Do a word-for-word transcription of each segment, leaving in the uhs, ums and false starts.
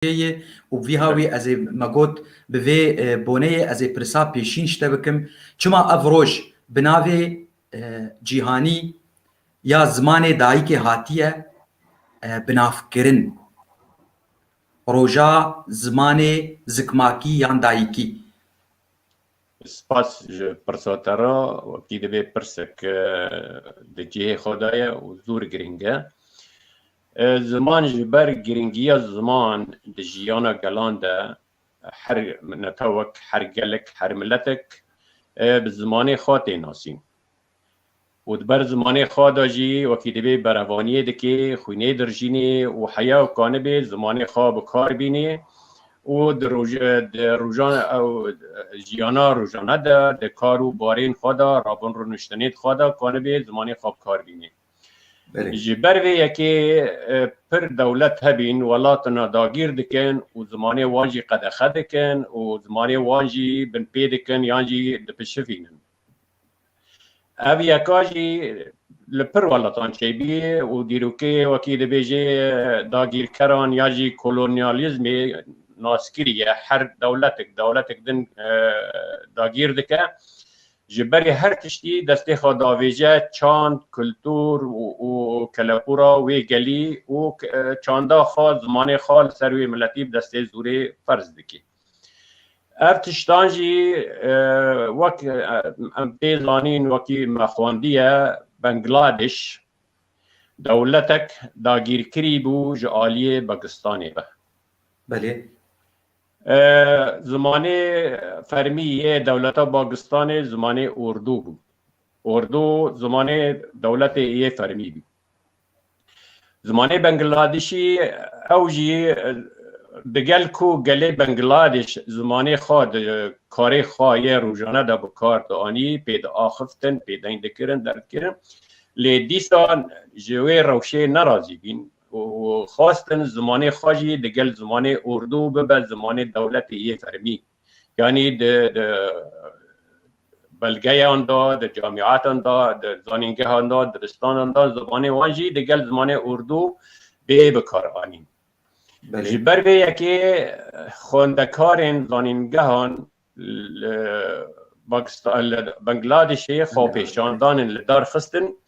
ye û vî hawî ez ê me got bi vê, e, boneyê ez ê pirsa pêşîn ji te bikim. Çima ev roj bi navê, e, cîhanî ya zimanê dayikê hatiye, e, binavkirin? Roja zimanê zikmakî yan dayikî. Spas ji pirsa te re, wekî divê pirsek, e, di cihê xwe de ye û zor giring e. E, ziman ji ber giringiya ziman di jiyana gelan de her netewek, her gelek, her miletek, e, bi zimanê xwe tê nasîn. Û di ber zimanê xwe de jî wekî divê berevaniyê dikê, xwînê dirjînê û heya û kanibê zimanê xwe bi kar bînê û di roj-, di rojan-, ew, jiyana rojane de, di kar û barên xwe de, rabûn rûniştinên xwe de kanibê zimanê xwe bi kar bînê. Belê. Ji ber vê yekê, e, pir dewlet hebîn, welatana dagîr dikin û zimanê wan jî qedexe dikin û zimanê wan jî binpê dikin yan jî dipişivînin. Ev yeka jî li pir welatan çêbî û dîrokê wekî dibêjê dagîrkeran ya jî kolonyalîzmê nas kiriye. Her dewletek, dewletek din, e, dagîr dike. Ji berî her tiştî destê xwe davêje çand, kultur û, û kelepûra wê gelî û, e, çanda xwe, zimanê xwe li ser wê miletî bi destê zorê ferz dike. Ev tiştan jî, e, wek, e, em pê zanîn, wekî me xwendiye, Bangladeş dewletek dagîrkirî bû ji aliyê Pakistanê ve. Belê. E, zimanê fermî yê dewleta Pakistanê zimanê Urdu bû. Urdu zimanê dewletê yê fermî bû. Zimanê Bangladişî, ew jî, e, digel ku gelê Bangladeş zimanê xwe di karê xwe yê rojane de bi kar dianî, pê diaxiftin, pê deyn dikirin, derdikirin. Lê dîsa ji wê rewşê nerazî bîn û, û xwestin zimanê xwe jî digel zimanê Urdu bibe zimanê dewletê yê fermî. Yanî di, di belgeyan de, di camîatan de, di zanîngehan de, dibistanan de zimanê wan jî digel zimanê Urdu bê bikaranîn. Belê. Ji ber vê yekê xwendekarên zanîngehan li Pakistan, li Bangladişê xwepêşandanin li dar xistin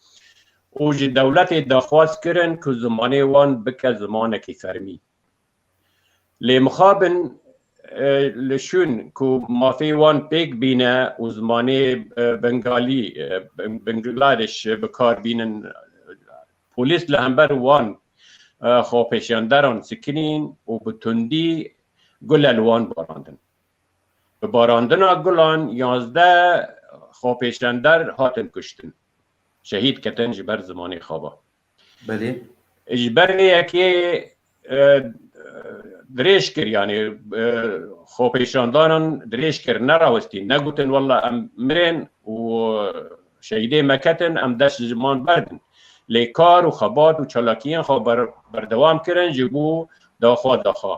û ji dewletê daxwaz kirin ku zimanê wan bike zimanekî fermî. Lê mixabin, e, li şûn ku mafê wan pêk bîne û zimanê, e, Bengalî, e, Beng-, Bangladeş bi kar bînin, polîs li hember wan, e, xwepêşanderan sikinîn û bi tundî gule li wan barandin. Bi barandina gulan yazdeh xwepêşander hatin kuştin. Şehîd ketin ji ber zimanê xwe ve. Belê. Ji ber vê yekê, e, dirêj kir, yanî, e, xwepêşandanan dirêj kir, nerawestî, negotin, "Wela em mirên û şehîdê me ketin, em dest ji ziman berdin." Lê kar û xebat û çalakiyên xwe ber-, berdewam kirin ji bo daxwaza xwe.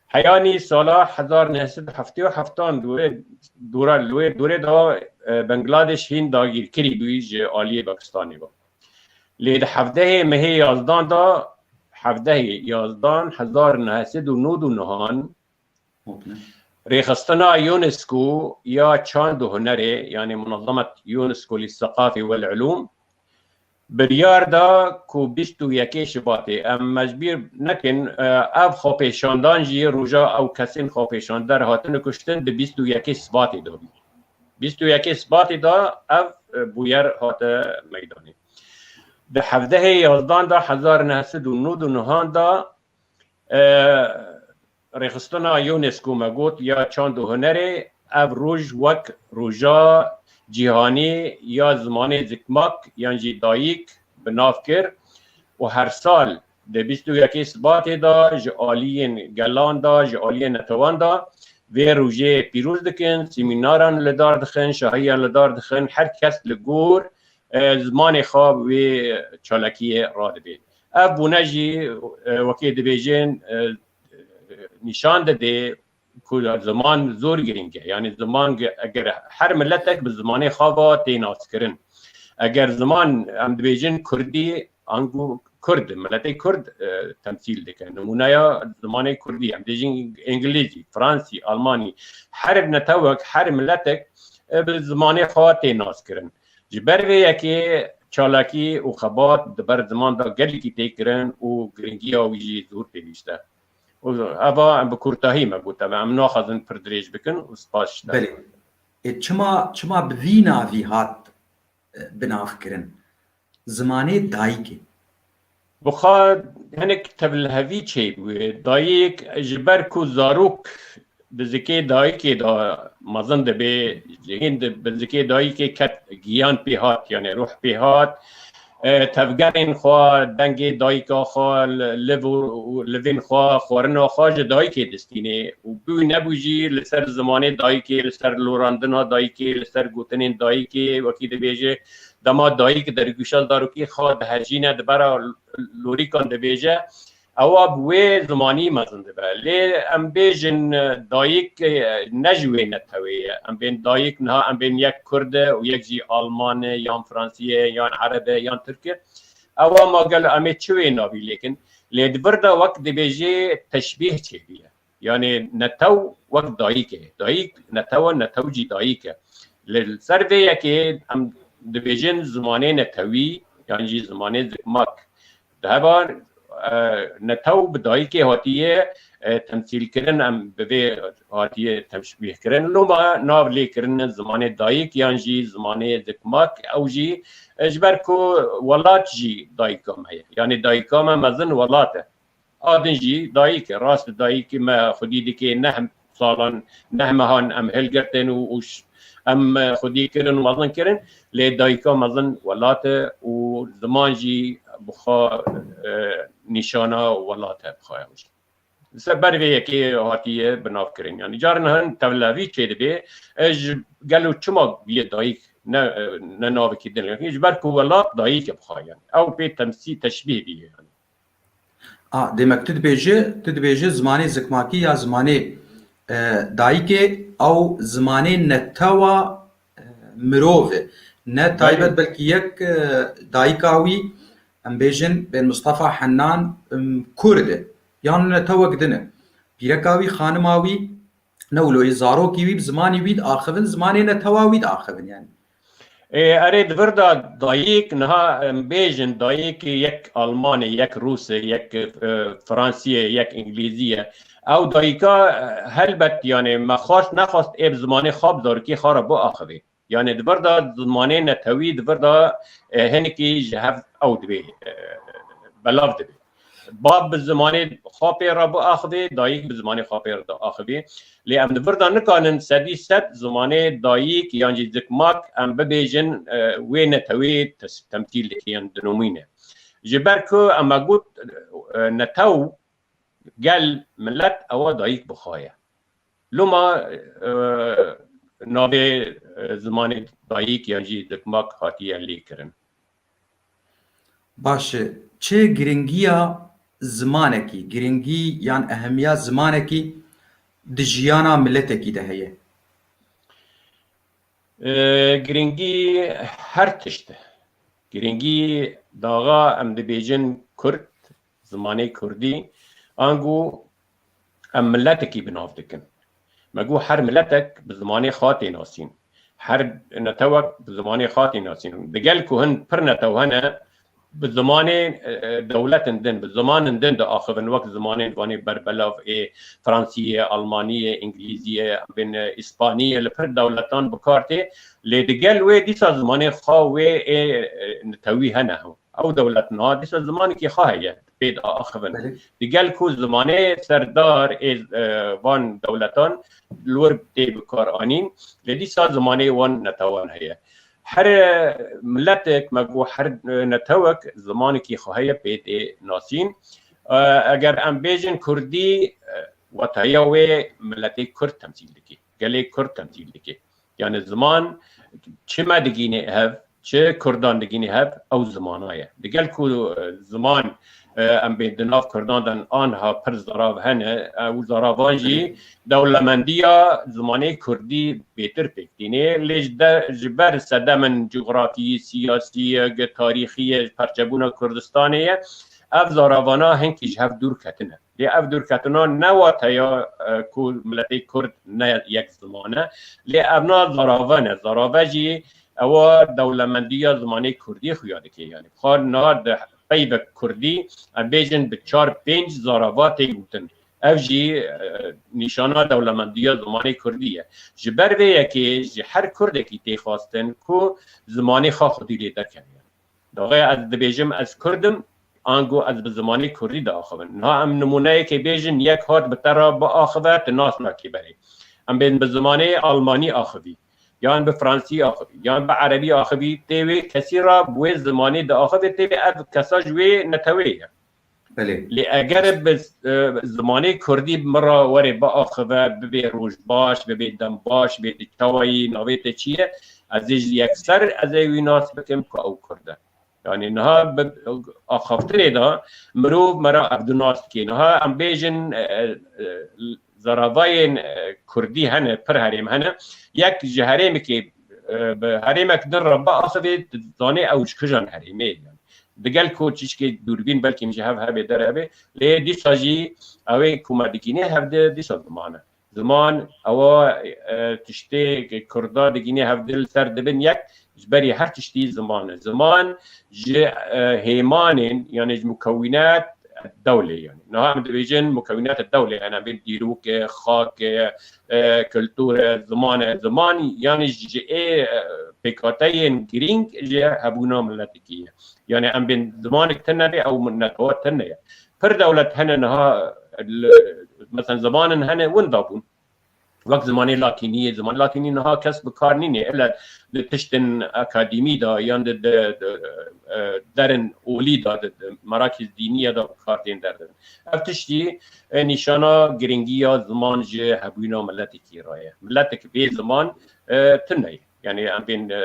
Heyanî sala hezar neh sed û heftê û heft an dûrê, dûra li wê dûrê de, e, Bangladeş hîn dagîrkirî bûyî ji aliyê Pakistanê ve. Lê di hevdehê mehê yazdan de, hevdehê yazdan hezar neh sed û nod û neh an, rêxistina UNESCO ya çand û hunerê, yanî Munazamet UNESCO li Seqafî wel Ulûm, biryar da ku bîst û yekê Şibatê, em mecbîr nekin, e, ev xwepêşandan jî roja ew kesên xwepêşander hatine kuştin di bîst û yekê Sibatê de bî. Bîst û yekê Sibatê de ev, e, bûyer hate meydanê. Di hevdehê yazdan de hezar neh sed û nod û neh an de, e, rêxistina UNESCO me got ya çand û hunerê ev roj wek roja cîhanî ya zimanê zikmak yan jî dayik bi nav kir û her sal di bîst û yekê Sibatê de ji aliyên gelan de, ji aliyên netewan de vê rojê pîroz dikin, semînaran li dar dixin, şahiyan li dar dixin, her kes li gor, e, zimanê xwe wê çalakiyê radibê. Ev bûne jî, e, wekî dibêjin, e, nîşan dide ku ziman zor girîng e. Yanî ziman ge-, eger her miletek bi zimanê xwe ve tê naskirin. Eger ziman, em dibêjin kurdî, ango Kurd, miletê Kurd, e, temsîl dike. Nimûneya zimanê Kurdî, em dibêjin Îngilîzî, Fransî, Almanî. Her netewek, her miletek, e, bi zimanê xwe tê naskirin. Ji ber vê yekê çalakî û xebat di ber ziman de gelekî tê kirin û giringiya wî jî zor pêwîst e. Û eva em bi kurtahî me got, em, em naxwazin pir dirêj bikin û spas ji te. Belê. E, çima, çima bi vî navî hat, e, binavkirin? Zimanê dayikê. Bi xwe hinek tevlihevî çêbûye. Dayik ji ber ku zarok di zikê dayikê de mezin dibe, hîn di, bi zikê dayikê ket, giyan pê hat, yani ruh pê hat. E, tevgerên xwe, dengê dayika xwe, li-, liv û, û livên xwe, xwarina xwe ji dayikê distîne. Û bû nebû jî li ser zimanê dayikê, li ser lorandina dayikê, li ser gotinên dayikê, wekî dibêje, dema dayik dergûşa zarokê xwe dihejîne, di bera lorîkan dibêje, ewa bi wê zimanî mezin dibe. Lê em bêjin, e, dayik, e, ne ji wê netewê ye. Em bên dayik niha, em bên yek Kurd e û yek jî Alman e, yan Fransî ye, yan Ereb e, yan Tirk e. Ewa ma gelo em ê çi wê navî lêkin? Lê di vir de wek dibêjê teşbîh çêbûye. Yani netew wek dayik e. Dayik netew e, netew jî dayik e. Li ser vê yekê em dibêjin zimanê netewî yan jî zimanê zikmak. Di heva, e, netew bi dayikê hatiye, e, temsîlkirin, em bi vê hatiye teşbîhkirin. Loma nav lê kirine zimanê dayik yan jî zimanê zikmak. Ew jî, e, ji ber ku welat jî dayika me ye. Yani dayika me mezin welat e. A din jî dayik e. Rast e, dayikê me xwedî dike neh salan, neh mehan em hilgirtin û, û ş-, em xwedî kirin û mezin kirin. Lê dayika mezin welat e û ziman jî bi xwe, e, nîşana welat e bi xwe ew jî. Li ser ber vê yekê hatiye binavkirin. Yani carin hin tevlevî çêdibe, e, ji gelo çima bûye dayik, ne, e, ne navekî din. Ji ber ku welat dayik e bi xwe yani. Ew pê temsî teşbîh bûye yani. A, demek tu dibêje, tu dibêje zimanê zikmakî ya zimanê, e, dayikê, ew zimanê netewa, e, mirov e. Ne taybet, belkî yek, e, dayika wî, em bêjin, bên Mustafa Hennan, em, Kurd e. Yan netewek din e. Pîreka wî, xanima wî, ne wilo yê zarokî wî bi zimanê wî diaxivin, zimanê netewa wî diaxivin yani. Ê, erê, di vir de dayik, niha em bêjin dayik yek Alman e, yek Rûs e, yek, e, Fransî ye, yek Îngilîzî ye. Ew dayika, e, helbet, yani me xwest nexwest ê bi zimanê xwe bi zarokê xwe re biaxivê. Yani di vir de zimanê netewî di vir de, e, hinekî ji hev ew dibê, e, belav dibê. Bab bi zimanê xwe pê re biaxivê, dayik bi zimanê xwe pê re diaxivê. Lê em di vir de nikanin sedî sed zimanê dayik yan jî zikmak em bibêjin, e, wê netewê tes-, temsîl dike yan dinomîne. Ji ber ku em me got, e, netew, gel, milet ewa dayik bi xwe ye. Loma, e, navê, e, zimanê dayik yan jî zikmak hatiye lê kirin. Baş e. Çi giringiya zimanekî, giringî yan ehemiya zimanekî di jiyana miletekî de heye? E, giringî her tişt e. Giringî daxa em dibêjin Kurd, zimanê Kurdî, ango em miletekî bi nav dikin. Me got her miletek bi zimanê xwe tê nasîn. Her netewek bi zimanê xwe tê nasîn. Digel ku hin pir netew hene, bi zimanê, e, e, dewletin din, bi zimanin din diaxivin, wek zimanên vanê berbelav ê Fransî ye, Almanî ye, Îngilîzî ye, bên, e, Îspanî ye, li pir dewletan bi kar tê. Lê digel wê dîsa zimanê xwe wê ê, e, netewî hene. Ew dewlet niha dîsa zimanekî xwe heye, pê diaxivin. Belê. Digel ku zimanê serdar ê, e, van dewletan li wir tê bi kar anîn, lê dîsa zimanê wan netewan heye. Her, e, miletek, me got her, e, netewek zimanekî xwe heye pê tê nasîn. E, eger em bêjin Kurdî, e, wetaya wê miletê Kurd temsîl dike, gelê Kurd temsîl dike. Yani ziman çi me digîne hev, çi Kurdan digîne hev, ew zimana ye. Digel ku, e, ziman, e, em bê di nav Kurdan de anha pir zarav hene, e, û zaravan jî dewlemendiya zimanê Kurdî bêtir pêk tîne. Lê ji de, ji ber sedemên cografî, siyasî, tarîxî ye, parçebûna Kurdistanê ye. Ev zaravana hinkî ji hev dûr ketine. Lê ev dûrketina ne wateya, e, ku miletê Kurd ne yek ziman e. Lê ev na zarave ne. Zarave jî ewa dewlemendiya zimanê Kurdî xuya dike. Yani, xwe niha di peyvek Kurdî, em bêjin bi çar pênc zarava tê gotin. Ev jî, e, nîşana dewlemendiya zimanê Kurdî ye. Ji ber vê yekê ji her Kurdekî tê xwestin ku zimanê xwe xwedî lê derkeve. Daxê ez dibêjim ez Kurd im, ango ez bi zimanê Kurdî diaxivim. Niha em nimûneyekê bêjin, yek hat bi te re biaxive, tu nas nakî berê. Em bên bi zimanê Almanî axivî, yan bi Fransî axivî, yan bi Erebî axivî, tê wê kesî re bi wê zimanê diaxivê, tê wê ev kesa ji wê netewê ye. Belê. Lê eger bi, e, zimanê Kurdî min re were biaxive, bibê roj baş, bibê dem baş, bê tu çawa yî, navê te çi ye, ez ê ji yekser ez ê wî nas bikim ku ew Kurd e. Yani niha bi axaftinê de mirov me re ev du nas dike. Niha em bêjin, e, e, e, zaravayên, e, Kurdî hene, pir herêm hene. Yek ji herêmekê, e, bi herêmek din re biaxivê, tu dizanê ew ji kijan herêmê ye. Digel ku çişkê dûrbîn belkî ji hev hebê derevê, lê dîsa jî ew ê ku me digînê hevdi dîsa ziman e. Ziman ewa, e, tiştê Kurda digînê hevdi li ser dibin yek, ji berî her tiştî ziman e. Ziman ji, e, hêmanên, yani ji mukewînet dewlê yani. Niha em dibêjin mukewînet dewlê, yani bê dîrok e, xak e, e, kultur e, ziman e. Ziman yani ji ê, e, pêkhateyên girîng ji hebûna miletekî ye. Yani em bên zimanek tune be ew milet tune ye. Pir dewlet hene niha, li, mesela zimanin hene winda bûn. Wek zimanê latînî, zimanê latînî niha kes bi kar nînê. Illa di tiştin akademî de yan di, di, di, e, derin olî de, di, di merakiz dînî ya de bi kar tên derdin. Ev tiştî, e, nîşana girîngiya ziman ji hebûna miletekî re ye. Miletek bê ziman, e, tune ye. Yani em bên, e,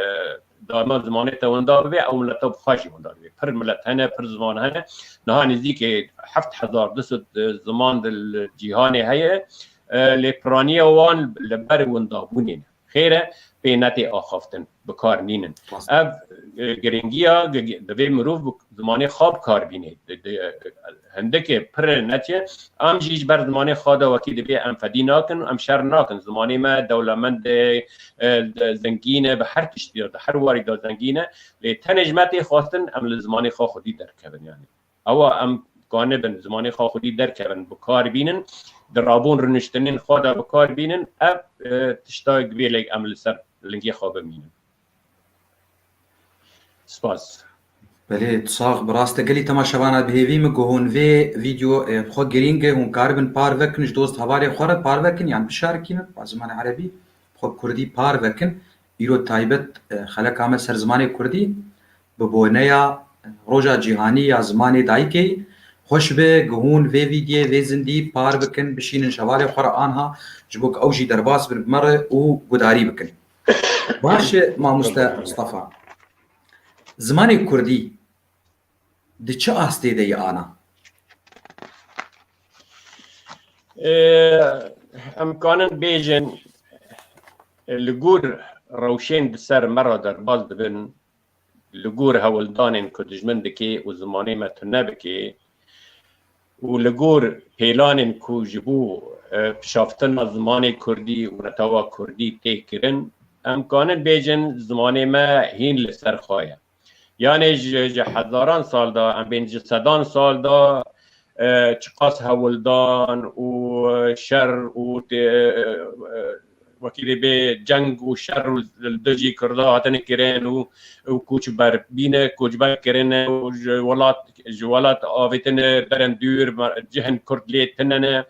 dema zimanê te winda bibe, ew mileta bi xwe jî winda dibe. Pir milet hene, pir ziman hene. Niha nêzîkê heft hezar du sed ziman di li cîhanê heye. E, lê piraniya wan li ber windabûnê ne. Xêr e, pê netê axaftin, bi kar nînin. Rast. Ev, e, giringiya, gi-, gi-, divê mirov bi zimanê xwe bi kar bîne. Di, di, e, hindikê pir neçe, em jî ji ber zimanê xwe de wekî dibê em fedî nakin, em şer nakin. Zimanê me dewlemend e, e, zengîn e, bi her tiştî de, di her warî de zengîn e. Lê tenê ji me tê xwestin em li zimanê xwe xwedî derkevin yani. Ewa em kanibin zimanê xwe xwedî derkevin, bi kar bînin, di rabûn rûniştinên xwe de bi kar bînin, ev, e, tişta givêlek em li ser lingê xwe bimînin. Spas. Belê, tu sax, bi rast e. Gelî temaşevana bihêvî min ku hûn vê vîdeo, e, xwe girîng e, hûn karibin parve kin, ji dost hevalê xwe re parve kin, yan bişarikînin, bi zimanê erebî, xwe bi kurdî parve kin. Îro taybet, e, xeleka me ser zimanê kurdî, bi boneya, e, Roja Cîhanî ya Zimanê Dayikê. Xweş be, ku hûn vê vîdiyê, vê zindî par bikin, bişînin ji hevalê xwe re anha, ji bo ku ew jî derbas bin bi me re û gudarî bikin. Baş e, mamoste Mustafa. Zimanê kurdî di çi astê de ye ana? Ê, em kanin bêjin, li gor rewşên di ser me re derbas dibin, li gor hewldanên ku dijmin dike û zimanê me tune bike, û li gor pêlanên ku ji bo, e, pişaftina zimanê kurdî û netewa kurdî tê kirin, em kanin bêjin zimanê me hîn li ser xwe ye. Yanê ji, ji hezaran sal de, em bên ji sedan sal de, e, çiqas hewldan û şer û tê-, e, e, wekî dê bê ceng û şer û li dijî Kurda hatine kirin û, û koçber bîne, koçber kirine û ji welat, ji welat avêtine derin dûr, me-, cihên Kurd lê tune ne.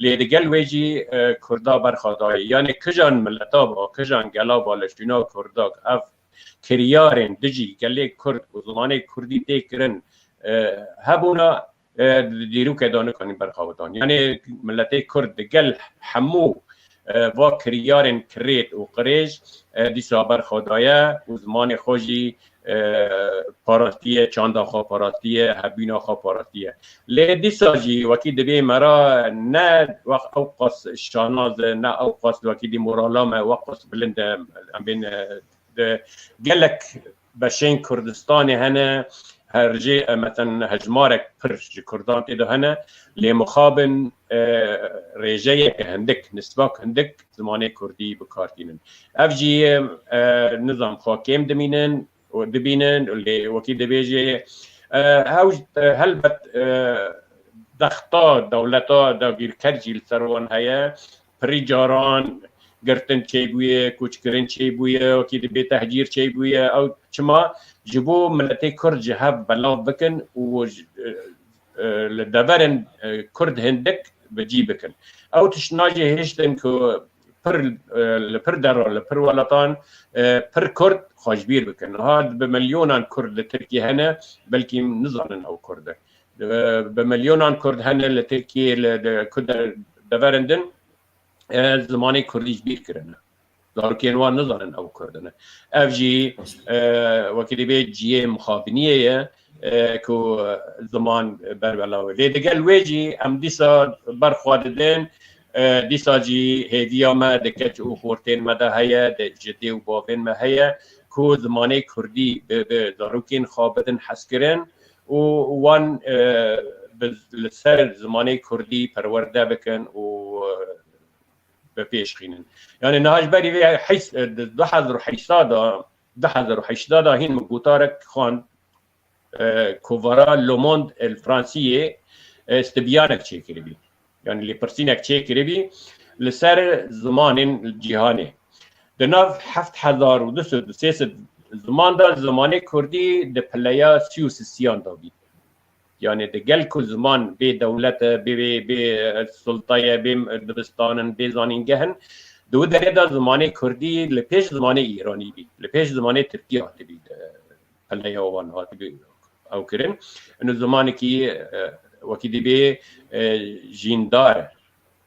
Lê digel wê jî, e, Kurda berxwe daye. Yanê kijan mileta ba, kijan gela ba li şûna Kurda ev kiryarên dijî gelê Kurd û zimanê Kurdî tê kirin, e, hebûna, e, di dîrokê de nikanî berxwe bidan. Yanê miletê Kurd digel hemû, e, va kiryarên kirêt û qirêj, e, dîsa berxwe daye û zimanê xwe jî, e, parastiye, çanda xwe parastiye, hebûna xwe parastiye. Lê dîsa jî wekî dibê me re ne wext ew qas şanaz e, ne ew qas wekî dî morala me wext qas bilind e, em bên, e, di gelek beşên Kurdistanê hene, her jê, e, meten hejmarek pir ji Kurdan tê de hene, lê mixabin, e, rêjeyeke hindik, nisbak hindik zimanê Kurdî bi kar tînin. Ev jî, e, nizam xwe kêm dimînin, û dibînin, lê wekî dibêjê, e, ew, e, helbet, e, dexta dewleta dagîrker jî li ser wan heye. Pirî caran girtin çêbûye, koçkirin çêbûye, wekî dibê tehcîr çêbûye. Ew çima? Ji bo miletê Kurd ji hev belav bikin û ji, e, e, li deverên, e, Kurd hindik bi cî bikin. Ew tişt najê hiştin ku pir, e, li pir deran, li pir welatan, e, pir Kurd xwe ji bîr bikin. Niha bi milyonan Kurd li Tirkiyê hene, belkî nizanin ew Kurd e. E, bi milyonan Kurd hene li Tirkiyê, li de-, ku de-, deverin din, e, zimanê Kurdî ji bîr kirine. Zarokên wan nizanin ew Kurd in. Ev jî, e, wekî dibê cihê mixabiniyê ye, e, ku ziman ber belav e. Lê digel wê jî em dîsa ber xwe didin, e, dîsa jî hêviya me di keç û xortên me de heye, di ji dê û bavên me heye ku zimanê Kurdî bi, bi zarokên xwe bidin hezkirin û wan, e, bi, li ser zimanê Kurdî perwerde bikin û, e, bi pêş xînin. Yani niha ji berî vê heys-, di du hezar û heşt de, du hezar û heşt de hîn min gotarek xwend, e, kovara Le Monde el Fransiyê, e, stibiyanek çêkiribî. Yani lêpirsînek çêkiribî li ser zimanên cîhanê. Di nav heft hezar û du sed û sê sed ziman de zimanê Kurdî di pileya sî û sisiyan de bî. Yani di gel ku ziman bê dewlet e, bê, bê, bê, e, sulta ye, bê, e, dibistan in, bê zanîngeh in, di wî derê de zimanê Kurdî li pêş zimanê Îranî bî, li pêş zimanê Tirkî hatibî, e, peleya wan hatibî ew kirin. Ino zimanekî, e, wekî dibê, e, jîndar e.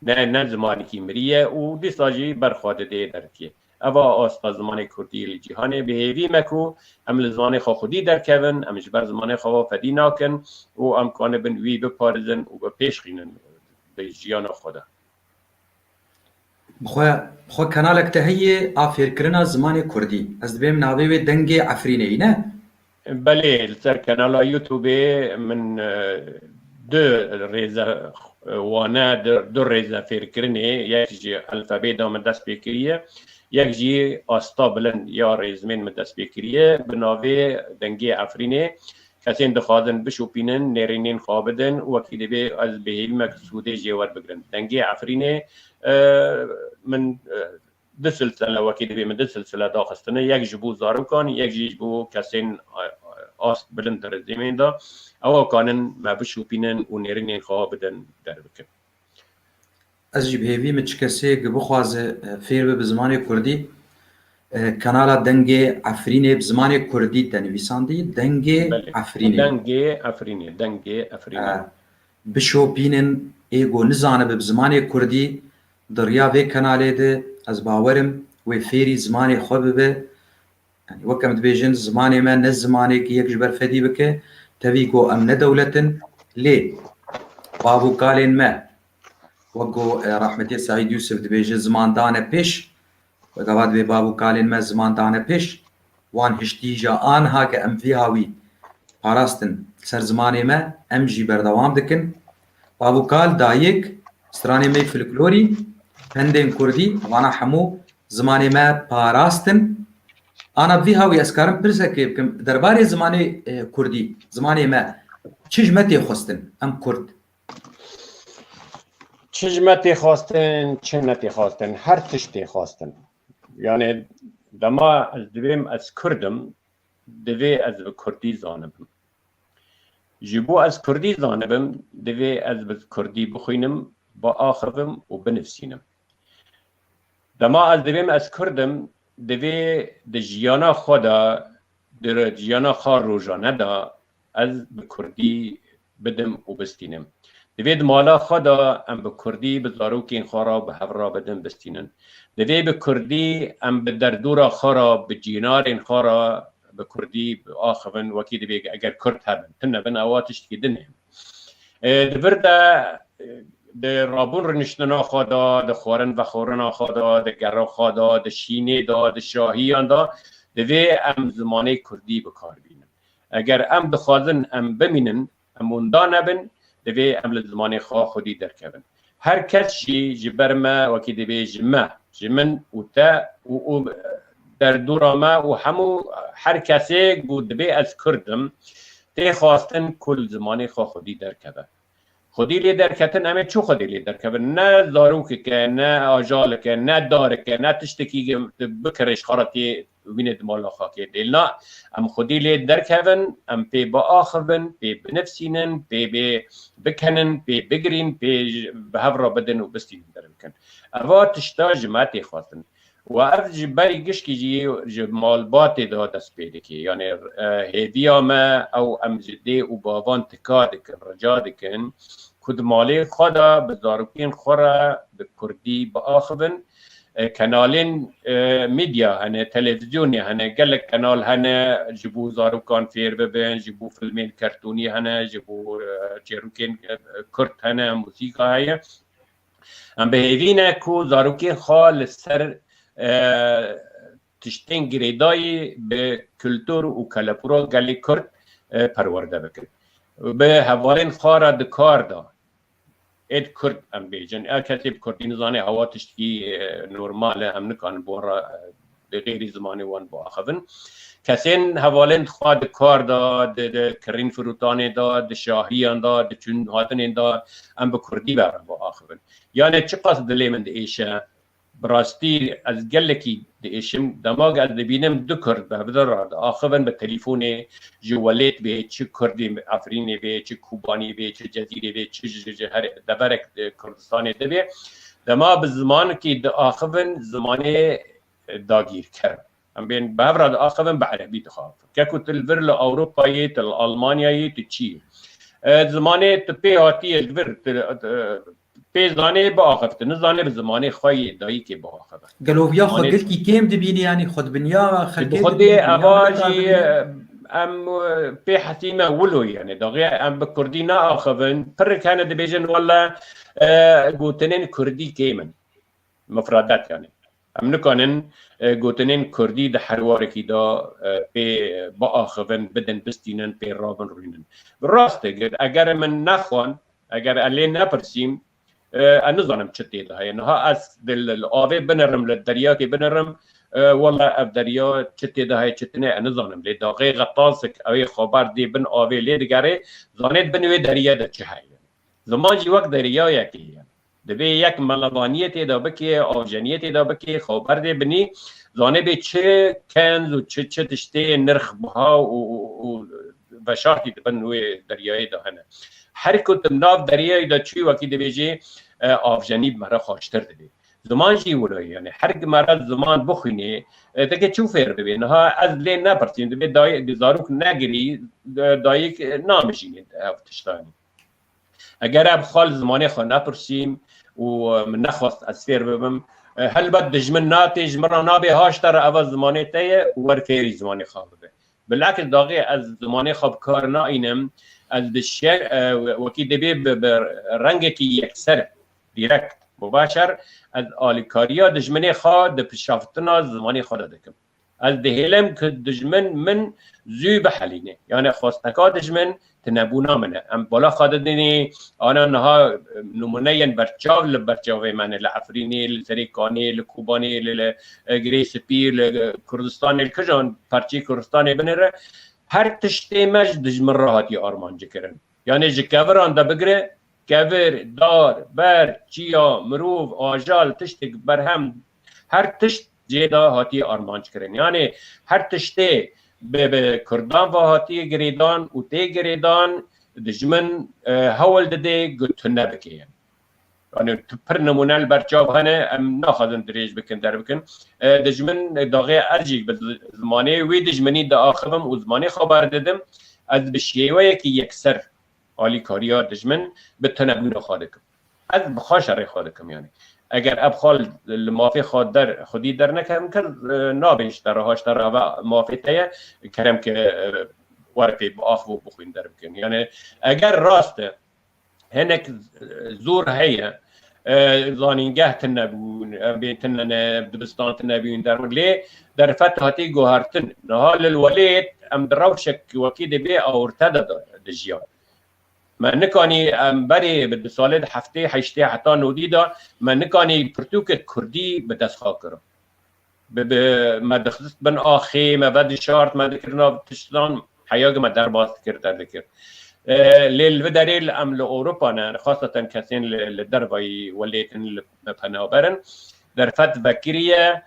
Ne, ne zimanekî mirî ye û dîsa jî ber xwe didê derkê. Eva asta zimanê Kurdî li cîhanê bi hêvî me ku em li zimanê xwe xwedî derkevin, em ji ber zimanê xwe ve fedî nakin û em kanibin wî biparêzin û bi pêş xînin di jiyana xwe de. Bi xwe, bi xwe kanalek te heye a fêrkirina zimanê Kurdî. Ez dibêm navê wê Dengê Efrînê yî, ne? Belê, li ser kanala YouTube-ê min, e, du rêze, e, wane, du, du rêze fêrkirinê, yek ji elfebê de min dest pê kiriye, yek jî asta bilind ya rêzmên min dest pê kiriye, bi navê Dengê Efrînê. Kesên dixwazin bişopînin, nêrînên xwe bidin û wekî dibê ez bi hêvî me ku sûdê jê werbigirin. Dengê Efrînê, e, min, e, du silsile, wekî dibê min du silsile daxistine, yek ji bo zarokan, yek jî ji bo kesên, e, e, ast bilind di rêzêmên de. Ewa kanin me bişopînin û nêrînên xwe bidin derbikin. Ez jî bi hêvî me çi kesê ku bixwaze, e, fêr be bi zimanê Kurdî, e, kanala Dengê Efrînê bi zimanê Kurdî te nivîsandî, Dengê Belê. Efrînê. Dengê Efrînê, Dengê Efrînê. E, bişopînin, ê ku nizanibe bi zimanê Kurdî, di riya vê kanalê de ez bawerim wê fêrî zimanê xwe bibe. Yani, wek em dibêjin, zimanê me ne zimanekî yek ji ber fedî bike, tevî ku em ne dewlet in, lê bav û kalên me, wek ku, e, rehmetî Seîd Yûsif dibêje, ziman dane pêş, wek ava dibê bav û kalên me ziman dane pêş, wan hiştî ja anha ke em vî hawî parastin ser zimanê me, em jî berdewam dikin. Bav û kal, dayik, stranê me yê folklorî, pendên kurdî, vana hemû zimanê me parastin. Ana vî hawî ez karim pirsekê bikim, derbarê zimanê, e, kurdî, zimanê me, çi ji me tê xwestin, em kurd? Çi ji me tê xwestin, çi ne tê xwestin, her tişt tê xwestin. Yani dema ez dibêm ez kurd im, divê ez bi kurdî zanibim. Ji bo ez kurdî zanibim, divê ez bi kurdî bixwînim, biaxivim û binivîsînim. Dema ez dibêm ez kurd im, divê di jiyana xwe de, di jiyana xwe rojane de ez bi kurdî bidim û bistînim. Divê di mala xwe de em bi kurdî bi zarokên xwe re bi hev re bidin bistînin. Divê bi kurdî em bi derdora xwe re, bi cînarên xwe re bi kurdî biaxivin, wekî divê eger kurd hebin. Tune bin, ewa tiştekî din e. E, di vir de, e, di rabûn rûniştina xwe de, di xwarin vexwarina xwe de, di gera xwe de, di şînê de, di şahiyan de, divê em zimanê kurdî bi kar bînin. Eger em dixwazin em bimînin, em wenda nebin, divê em li zimanê xwe xwedî derkevin. Her kes jî ji ber me, wekî divê ji me, ji min û te û, û derdora me û hemû her kesê ku dibê ez Kurd im, tê xwestin ku li zimanê xwe xwedî derkeve. Xwedî lê derketin, em ê çi xwedî lê derkevin? Ne zarokek e, ne ajalek e, ne darek e, ne tiştekî bikirê ji xwe re tê wînê di mala xakê dêlna. Em xwedî lê derkevin, em pê biaxivin, pê binivsînin, pê bê bikenin, pê bigirîn, pê ji- bi hev re bidin û bistînin derbikin. Eva tişta ji me tê xwestin. Û ev ji berî gişkî jî ji malbatê de dest pê dike. Yanî, e, hêviya me ew em ji dê û bavan tika dikin, rica dikin ku di malê xwe de bi zarokên xwe re bi kurdî biaxivin. E, kenalên, e, medya hene, televîzyonê hene, gelek kenal hene ji bo zarokan fêr bibin, ji bo filmên kertûnî hene, ji bo, e, çêrokên, e, kurd hene, muzîka heye. Em bi hêvî ne ku zarokên xwe li ser, e, tiştên girêdayî bi kultur û kelepûra gelê Kurd, e, perwerde bikin. Bi hevalên xwe re di kar de, êd Kurd em bêjin. Ev kesê bi Kurdî nizane, hewa tiştekî, e, normal e, em nikarin bi wan re, e, bi xêrî zimanê wan biaxivin. Kesên hevalên xwe di kar de, di, di kirîn firotanê de, di şahiyan de, di çûn hatinên de, em bi Kurdî be re biaxivin. Yanê çiqas dilê min diêşe, bi rastî ez gelekî diêşim. Dema ku ez dibînim du Kurd bi hev re diaxivin bi telîfonê, ji Welêt bê, çi Kurdî Efrînê bê, çi Kobanî bê, çi Cezîrê bê, çi ji, ji her deverek, e, Kurdistanê de bê. Dema bi zimanekî diaxivin, zimanê, e, dagîrker. Em bên bi hev re diaxivin, bi erebî dixwin. Ke ku tu li vir li Ewropayê, tu li Almanyayê, tu çi yî? E, zimanê tu pê hatiye li vir, tu, tu pê zanê biaxiv, tu nizanê bi zimanê xwe yê dayikê biaxive. Gelo viya xwe Zimanê gilkî kêm dibînî, yanî xwedbinya Ji xelkê xwedê dibînî, eva dinya jî, bidibînî. Em, e, pê hesî me wilo, yanî daxê em bi kurdî neaxivin. Pirrik hene dibêjin, wele, e, gotinên kurdî kêm in. Mifredet, yanî. Em nikanin, e, gotinên kurdî di her warekî de, e, pê biaxivin, bidin, bistînin, pê rabin, rûnin. Bi rast e, eger min nexwan, eger ez lê nepirsîm, e, ez nizanim çi tê de heye. Niha ez di, li, li avê binirim, li deryakê binirim, e, wele ev derya çi tê de heye, çi tine, ez nizanim. Lê daxê xetasik, ew ê xeber dê bin avê lê digere, zanê di bin wê derya de çi heye. Ziman jî wek deryayekê ye. Divê yek melevaniyê tê de bike, avjeniyê tê de bike, xeber dê binî, zanê bê çi kenz û çi, çi tiştê nirx biha û, û, û veşartî di bin wê deryayê de hene. Her ku tu nav deryayê de çûyî, wekî dibêjê, e, avjenî bi me re xweştir dibê. Ziman jî wilo ye, yanî her ku me re ziman bixwînê, e, teke çû fêr bibê. Niha ez lê nepirsîm, dibê dayik, zarok negirî, e, dayik, e, namijînê ev tiştanî. Eger em xwe li zimanê xwe nepirsîm û, e, min nexwest ez fêr bibim, e, helbet dijmin natê ji min re nabê, haşta re eva zimanê te ye û wer fêrî zimanê xwe bibe. Bilakis daxê ez zimanê xwe bi kar naînim, ez bi şer, e, wekî dibê bi, bi rengekî yekser, direkt, mubaşer, ez alîkariya dijminê xwe di pişaftina zimanê xwe de dikim. Ez dihêlim ku dijmin min zû bihelîne. Yanî xwesteka dijmin tinebûna min e. Em bala xwe didinê, ana niha, e, nimûneyên berçav li berçavê me ne, li Efrînê, li Serêkanê, li Kobanê, li, li, e, Girê Spî, li, e, Kurdistanê, li kijan perçeyê Kurdistanê binêre, her tiştê me ji dijmin re hatiye armanckirin. Yanî ji keviran de bigire, kevir, dar, ber, çiya, mirov, ajal, tiştek, berhem, her tişt jê de hatiye armanckirin. Yanî her tiştê bi, bi Kurdan ve hatiye girêdan û tê girêdan, dijmin, e, hewl dide ku tune bike. Yanî tu pir nimûne li ber çav hene, em naxwazin dirêj bikin, derbikin. E, dijmin, e, daxê ez jî bi zi-, zimanê wê dijminî diaxivim û zimanê xeber didim. Ez bi şêweyekî yekser alîkariya dijmin bi tunebûna xwe dikim. Ez bi xwe şerê xwe dikim, yanî. Eger ev xwe li mafê xwe der, xwedî dernekevim, kes, e, nabê ji te re, ha ji te re eve mafê te ye, kerem ke, e, were pê biaxivin û bixwîn derbikin. Yanî eger rast e, hinek, e, zor heye, E, zanîngeh tune bûn, em bê tune ne, dibistan tune bûn, derman. Lê derfet hatî guhertin. Niha li welêt em di rewşek wekî dibê awirte de de-, dijiyan. Me nikanî em berê bi du salê di heftê, heştê heta nodî de me nikanî pirtûkek kurdî bi dest xwe kirin. Bi, bi, me dixist bin axê, me vedişart, me dikir nav tiştan, heya ki me derbas dikir, derdikir. E, lê li vê derê li em li Ewropa ne, xaseten kesên li, li dervayî welêtin li penaberin, derfet vekiriye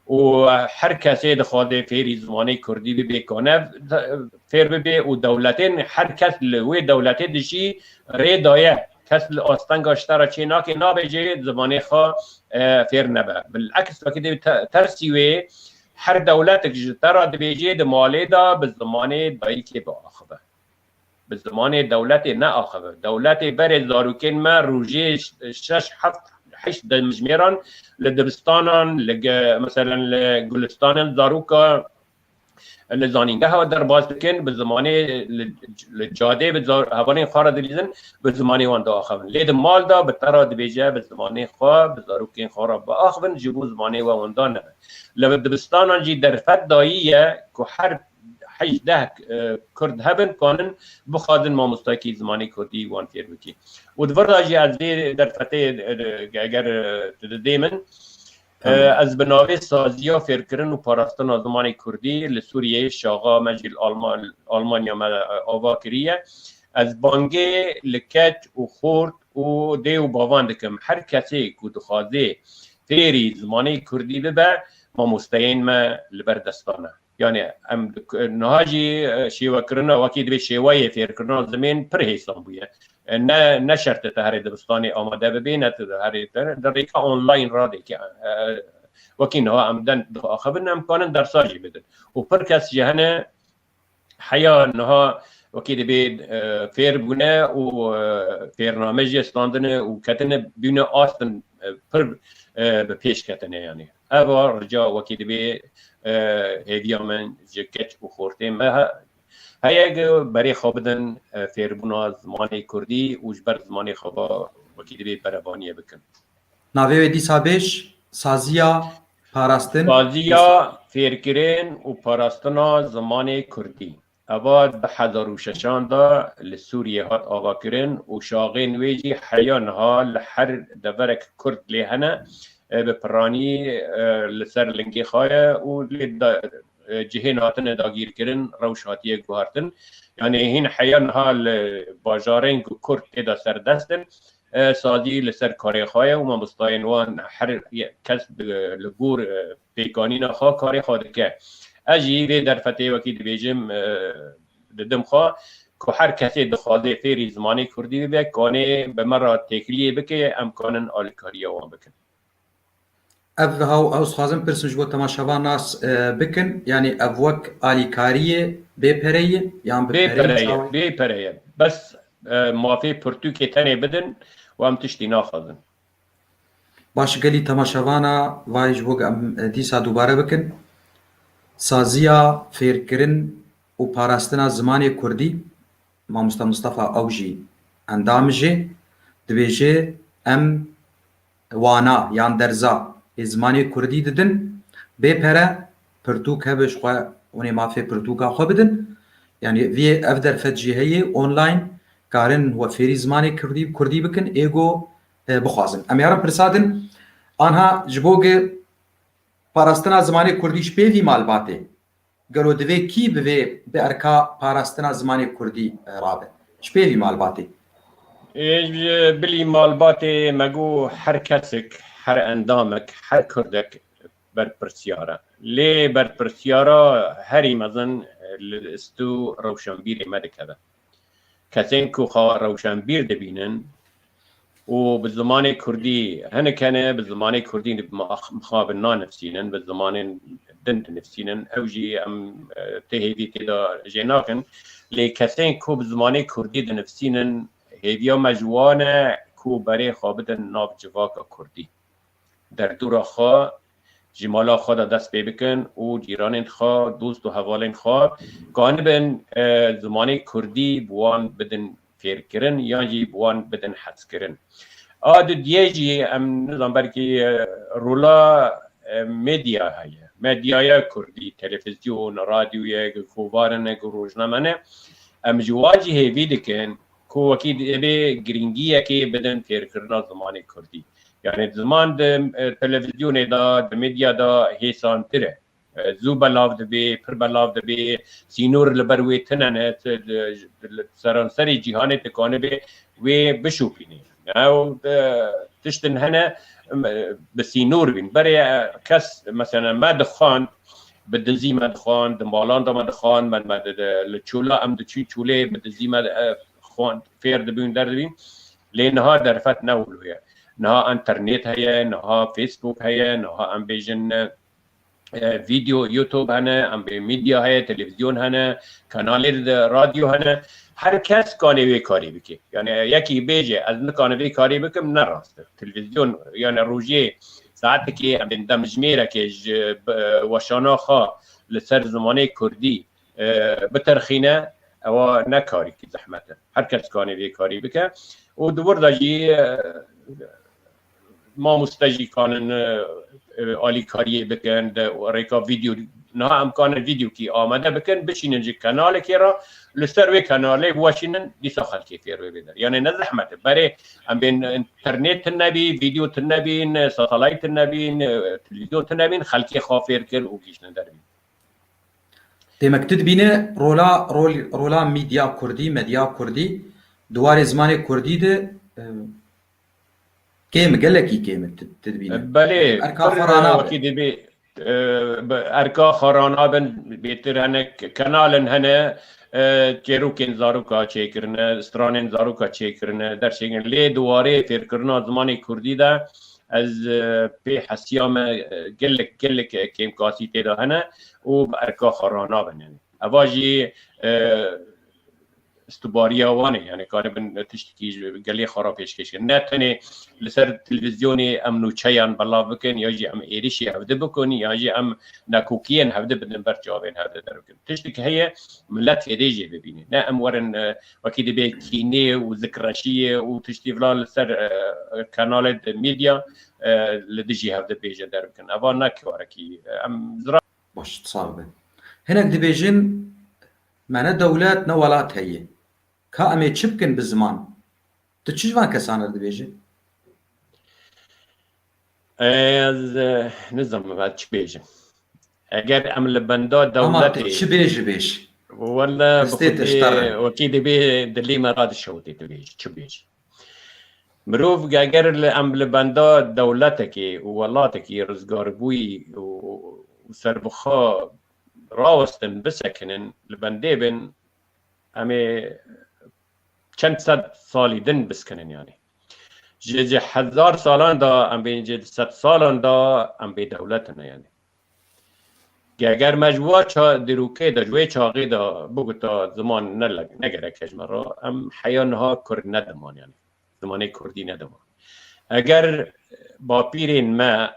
û her kesê dixwaze fêrî zimanê kurdî bibe, kane fêr bibe û dewletên, her kes li wê dewletê dijî rê daye. Kes li astenga ji te re çê nake, nabêje zimanê xwe, e, fêr nebe. Bileks wekî dê te-, tersî wê her dewletek ji te re dibêje di malê de bi zimanê dayikê biaxive. Bi zimanê dewletê neaxive. Dewletê berê zarokên me rojê ş-, şeş, heft, heşt demjimêran li dibistanan, li ge-, meselen li gulistanan zaroka li zanîngeha derbas dikin, bi zimanê li, li cadê bi zar-, hevalên xwe re dilîzin, bi zimanê wan diaxivin. Lê di mal de bi te re dibêje bi zimanê xwe, bi zarokên xwe re biaxivin, ji bo zimanê we wenda nebe. Li dibistanan jî derfet dayî ye ku her hejdeh, e, Kurd hebin, kanin bixwazin mamostayekî zimanê Kurdî wan fêr bikî. Û di vir de jî ez vê derfetê, e, eger, e, tu didê min, Tamam. E, ez bi navê Saziya Fêrkirin û Parastina Zimanê Kurdî li Sûriyeyê, şaxa me jî li Alma-, Almanya me, e, ava kiriye. Ez bangê li keç û xort û dê û bavan dikim. Her kesê ku dixwaze fêrî zimanê Kurdî bibe, mamosteyên me li ber destan e. Yani em dik-, niha jî, e, şêwekirina wekî divê şêweyê fêrkirina zimên pir hêsan bûye. E, ne, ne şert e te herê dibistanê amade bibê, ne tu herê te, di rêka online radê ke, e, wekî niha em den diaxivin, em kanin dersa jî bidin. Û pir kes jî hene heya niha wekî dibê, e, fêr bûne û, e, fêrname jî standine û ketine bûne astin, e, pir, e, bi pêş ketine yani. Eva rica wekî dibê, e, hêviya min ji keç û xortê me he-, heye ku berê xwe bidin, e, fêrbûna zimanê kurdî û ji ber zimanê xwe ve wekî dibê berevaniyê bikin. Navê wê dîsa bêj, Saziya Parastin. Saziya Fêrkirin û Parastina Zimanê Kurdî. Eva di hezar û şeşan de li Sûriyê hat avakirin û şaxên wê jî heya niha li her deverek Kurd lê hene, e, bi piranî, e, li ser lingê xwe ye û lê da-, e, cihên hatine dagîrkirin rewş hatiye guhertin. Yanî hîn heya niha li bajarên ku Kurd tê de serdest in, e, Sazî li ser karê xwe ye û mamostayên wan her ye-, kes bi, li gor, e, pêkanîna xwe karê xwe dike. Ez jî vê derfetê wekî dibêjim, e, didim xwe ku her kesê dixwaze fêrî zimanê kurdî bibe, kanê bi me re têkiliyê bike, em kanin alîkariya wan bikin. Ev haw-, ew dixwazim pirsim ji bo temaşevan nas, e, bikin. Yanî ev wek alîkariyê bê pere ye yan bi Bê pere ye, pere ye, çawa? Bê pere ye. Bes, e, mafê pirtûkê tenê bidin û em tiştî naxwazin. Baş, gelî temaşevana vay ji bo em, e, dîsa dubare bikin. Saziya Fêrkirin û Parastina Zimanê Kurdî, Mamoste Mistefa ew jî endam jê, dibêje, em wana yan derza ê zimanê kurdî didin, bê pere, pirtûk hebe ji xwe hûn ê mafê pirtûka xwe bidin. Yanî vê ev derfet jî heye online, karin we fêrî zimanê kurdî, kurdî bikin, ê go, e, bixwazin. Em ê herin pirsa din, anha ji bo ge parastina zimanê kurdî ji pê vî malbatê. Gelo divê kî bivê bi erka parastina zimanê kurdî, e, rabe? Ji pê vî malbatê. Ê, ji bilî malbatê me got her kesek, her endamek, her kurdek berpirsiyar e. Lê berpirsiyara herî mezin, e, li stû rewşenbîrê me dikeve. Kesên ku xwe rewşenbîr dibînin û bi zimanê kurdî, hinek hene bi zimanê kurdî mix-, mixabin nanivîsînin, bi zimanên din dinivîsînin, ew jî em, e, tê hêvî tê de jê nakin. Lê kesên ku bi zimanê kurdî dinivîsînin, hêviya me ji wan e ku berê xwe bidin nav civaka kurdî. Derdora xwe ji mala xwe de dest pê bikin û cîranên xwe, dost û hevalên xwe kanibin, e, zimanê kurdî bi wan bidin fêrkirin yan jî bi wan bidin hezkirin. A dudiyê jî em nizam belkî, e, rola, e, medya heye. Medyaya kurdî, televîzyon, radyoyek, kovarine, rojname ne. Em ji wan jî hêvî dikin ku wekî divê girîngiyekê bidin fêrkirina zimanê kurdî. Yani ziman di, e, televîzyonê de, di medya de hêsantir e. E, zû belav dibe, pir belav dibe, sînor li ber wê tune ne, tu di, di, li seranserê cîhanê dikanibê wê bişopînê. Ew, e, tiştin hene, em, e, bi sînor bîn. Berê, e, kes, mesela me dixwand, bi dizî me dixwand, di malan de me dixwand, me, me di, di, li çola em diçûn çolê, bi dizî me, e, xwand, fêr dibûn, derdibîn. Lê niha derfet ne wilo ye. Niha internet heye, niha Facebook heye, niha em bêjin, e, e, video, YouTube hene, em bê medya heye, televîzyon hene, kanalê de radyo hene. Her kes kanê wê karî bike. Yani yekî bêje, ez nikanim vê karî bikim, ne rast e. Televîzyon, yani rojê saetekê, em bên demjimêrekê ji, e, weşana xwe li ser zimanê kurdî, e, biterxîne, ewa ne karîkî zehmet e. Her kes kanê vê karî bike. Û di wir de jî, e, mamoste jî kanin, e, e, alîkariyê bikin, di rêka vîdeo, niha em kanin vîdeokî amade bikin, bişînin ji kanalekê re, li ser wê kanalê biweşînin, dîsa xelkê fêr wê bê der. Yani ne zehmet e. Berê em bên internet tune bî, vîdeo tune bîn, satelayt tune bîn, e, televîzyon tune bîn, xelkê xwe fêr kir û gihîştin dervî. Demek tu dibîne rola, rol, rola medya kurdî, medya kurdî, di warê zimanê kurdî de, e, kêm, gelekî kêm e tu, tu dibîne. Belê, erka pir, xwe ranabin. Wekî dibê, e, bi erka xwe ranabin, bêtir hene k-, kanalin hene, e, çêrokên zaroka çêkirine, stranên zaroka çêkirine, dersên lê di warê fêrkirina zimanê kurdî de ez, e, pê hesiya me, e, gelek, gelek, e, kêmkasî tê de hene û bi erka xwe ranabin. Yani, eva jî, e, istibariya wan e, yani karibin tiştekî ji gelê xwe re pêşkêş kirin. Ne tenê li ser televîzyonê em nûçeyan belav bikin, ya jî em êrişî hevdi bikin, ya jî em nakokiyên hevdi bidin ber çavên hevdi derbikin. Tiştek heye, millet hêdî jê bibîne. Ne em werin, e, wekî dibê kînê û zikreşiyê û tiştî vila li ser, e, kanalê de medya, e, li dijî hevdi bêje derbikin. Eva ne karekî, e, em zira- Baş, sax be. Hinek dibêjin, me ne dewlet, ne welat heye. Ka em ê çi bikin bi ziman? Tu çi ji van kesan re dibêjî? Ez, e, nizanim ez çi bêjim. Eger em li benda Ama tu dewletê çi bêjî bêj. Wele bi Destê te ji te re. Xwedê wekî dibê dilê me radişewitê tu bêjî, çi bêjî. Mirov eger li, em li benda dewletekê û welatekê rizgarbûyî û, û serbixwe rawestin, bisekinin, li bendê bin, em ê çend sed salî din biskinin yani. Ji, ji hezar salan da em bên, ji sed salan da em bê dewlet in yani. Eger me ji wa ça-, dîrokê de, ji wê çaxê de biguta ziman ne le-, ne gerek e ji me re, em heya niha kurd nediman yani. Zimanê kurdî nediman. Eger bapîrên me,